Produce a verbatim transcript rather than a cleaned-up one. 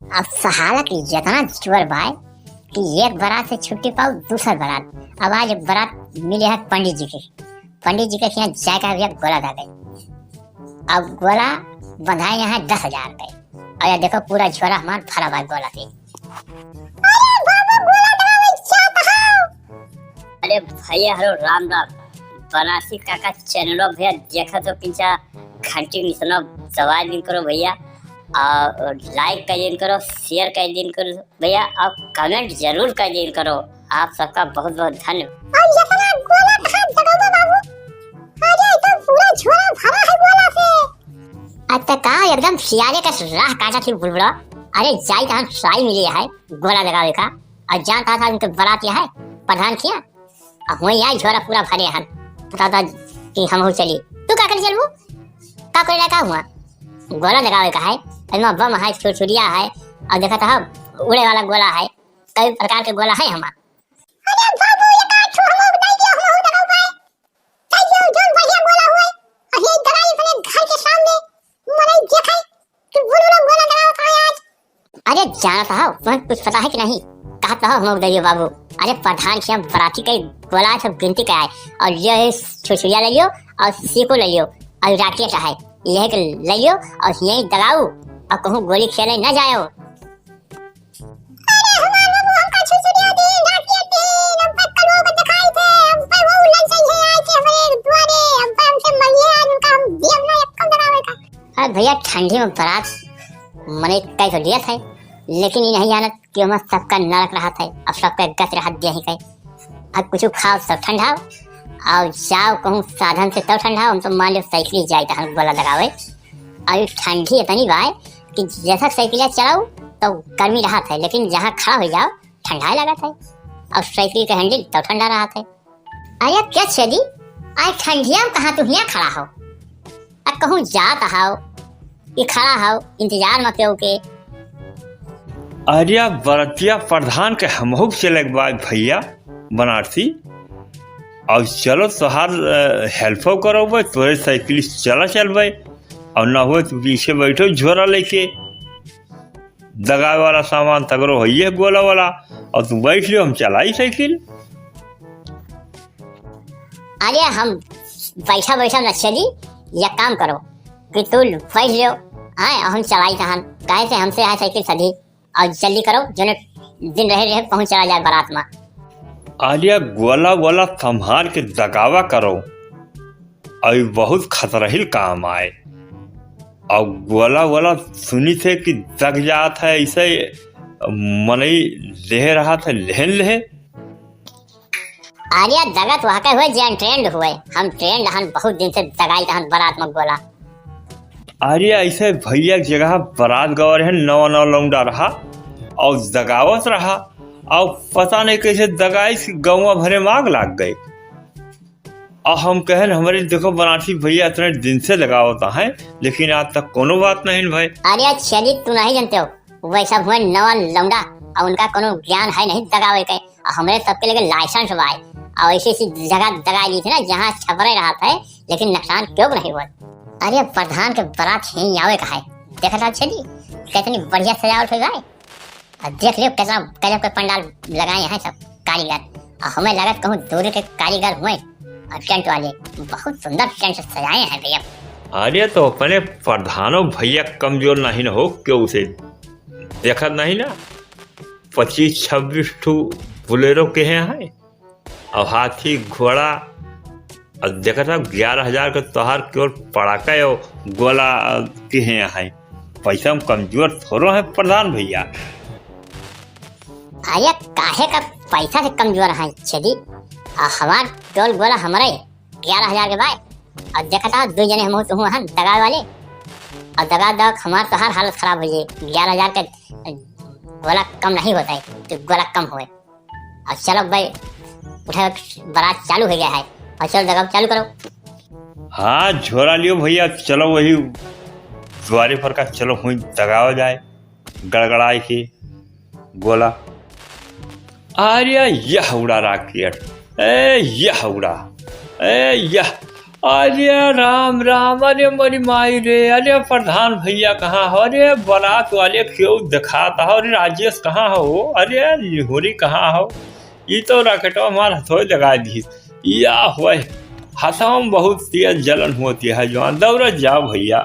अब सहालक इतना जोर बाय कि एक बरात से छुट्टी पाओ दूसर बरात। अब आज बरात मिले है पंडित जी के, पंडित जी के यहाँ जाए का भैया गोला दे गए। अब गोला बंधाए यहाँ दस हजार पे। और यह देखो पूरा झोरा हमार भरा बा गोला से। अरे बाबू, गोला दबावे जात हौ। अरे भैया, हेलो, राम राम। बनारसी काका चैनलो भैया देखत हो, किंचा घंटी निसनो दबा दिन करो भैया, और like कर दिन करो, share कर दिन करो भैया, और comment जरूर कर दिन करो। आप सबका बहुत बहुत धन्यवाद। और इतना गोला कहाँ दबावे बाबू? अरे, तो पूरा झोरा भरा है गोला से। अच्छा, का एकदम सियारे का राह काटा थी बुलबुला। अरे, जाई तहन साई मिली है गोला लगावे का। और जान कहा था उनके बरात यह है प्रधान किया। अब हुए यहाँ झोरा पूरा भरे हन। बता था कि हम हो चली। तू का कर चलबू? का करे का हुआ? गोला लगावे का है। एमा बम है, छुरछुरिया है। और देखा था उड़े वाला गोला है। कई प्रकार के गोला है हमार। अरे बाबू, ये का छू हम दे दियो, हम हो दगाओ भाई। दे दियो, जोन बढ़िया गोला हुए। और ये दगाई अपने घर के सामने मनाई देखे कि बुलबुला गोला दगाओ था आज। अरे जानत हो, तुम्हें कुछ पता है कि नहीं? कहत हो हम दे दियो बाबू। अरे प्रधान के हम बराती के गोला सब गिनती कराए। और ये छुरछुरिया ले लियो और सीको ले लियो और राकेट है। यही के ले लियो और यही दगाओ और कहूँ गोली खेले न जाओ। अरे हमार बाबू, हमका छुरछुरिया दीन, राकेट दीन, हम पे कलुआ के दिखाई थे, हम पे वो उल्लन सही है आए थे हमारे दुआरे, हम पे हमसे मरिए आज उनका हम दियम ना एक कम दगावे का। अरे भैया, ठंडी में बरात मने कई तो लिया था, लेकिन ये नहीं जानत कि हमार सबका नरक रहत है, अब सबका गच रहत दिया ही कई। अब कुछ खाओ सब ठंडाओ, और जाओ कहूँ साधन से तब ठंडाओ, हम तो मान लो साइकिल जाए तो हम गोला दगावे। अभी ठंडी इतनी बाय कि जैसा साइकिलिया चलाओ तो गर्मी रहत है, लेकिन जहाँ खड़ा हो जाओ ठंडाए लगत है। और साइकिल के हैंडल तो ठंडा रहत है। अरे क्या छेदी, आज ठंडिया में कहाँ तू हियाँ खड़ा हो? आ कहूँ जात हो कि खड़ा हो, इंतजार में केहू के। अरे बरतिया प्रधान के हमहू के चले के बा भैया बनारसी। अब चलो तोहार, अ, हेल्पो करो बे, तोरे साइकिल से चला चल बे। और ना हो तो पीछे बैठो झोरा लेके। दगावे वाला सामान तगरो है ये गोला वाला। और तू बैठ लियो, हम चलाई साइकिल। अरे हम बैठा बैठा न चली, या काम करो कि तू बैठ लियो, आए और हम चलाई तहन, काहे से हमसे आए साइकिल सधी। और जल्दी करो, जने दिन रहे रहे पहुँच चला जाए बारात में। अरे गोला गोला संभाल के दगावा करो, और बहुत खतरहिल काम आए। और गोला गोला सुनी थे कि दग जात है, ऐसे मनई लेह रहा था, लेहन लेहे। अरे दगत वह के हुए जे अनट्रेंड हुए, हम ट्रेंड हन, बहुत दिन से दगाई हन बारात में गोला। अरे ऐसे भैया के जगह बारात गवा रहे, नवा नवा लौंडा रहा और दगावत रहा, और पता नहीं कैसे दगाई से गौवा भरे में आग लाग गई। और हम कहन हमारे देखो बनारसी भैया इतने दिन से दगावत हैं, लेकिन आज तक कोनो बात नहीं भाई। अरे छेदी तू नहीं जानते हो, वैसा हुए नवा लौंडा और उनका कोनो ज्ञान है नहीं दगावे के। और हमरे सबके लगे लाइसेंस बा। और ऐसी ऐसी जगह दगा दी थी ना जहाँ छपरे रहा था, लेकिन नुकसान क्यों नहीं हुआ। अरे प्रधान के बारात यहीं आवे का है, देखा था छेदी कितनी बढ़िया सजावट हुई भाई। और देख लियो कितना गजब के पंडाल लगाए हैं सब कारीगर। और हमें लगत कहूँ दूर के कारीगर हुए और टेंट वाले बहुत सुंदर टेंट सजाए हैं भैया। अरे तो अपने प्रधानो भैया कमजोर नहीं न हो क्यों उसे देखत नहीं ना, पच्चीस छब्बीस ठू बुलेरो के हैं, हैं। और हाथी घोड़ा, और देखत हो ग्यारह हजार के तोहार केवल पड़ाका और गोला के हैं, हैं। पैसा में कमजोर थोड़ो है प्रधान भैया। अरे काहे का पैसा से कमजोर है छेदी, आ हमार केवल गोला हमारे ग्यारह हजार के बाय। और देखत हो दो जने हम तो हुआ हैं दगावे वाले, और दगा दगा हमार तोहार हालत खराब हो जाए। ग्यारह हजार के गोला कम नहीं होता है, तो गोला कम होए। और चलो भाई, उठा, बारात चालू हो गया है। और चलो दगाव चालू करो। हाँ, झोरा लियो भैया, चलो वही द्वारे पर का, चलो हुई दगावा जाए, गड़गड़ाए के गोला। अरे यह उड़ा राकेट, ए यह उड़ा, ए यह, अरे राम राम, अरे मोरी माई रे, अरे प्रधान भैया कहाँ हो, अरे बारात वाले क्यों दिखाता हो, अरे राजेश कहाँ हो, अरे निहोरी कहाँ हो? ई तो रॉकेटवा हमार हथोई लगा दी। या हुआ है, हथवा में बहुत तेज जलन होती है, जवान दौड़त जाओ भैया।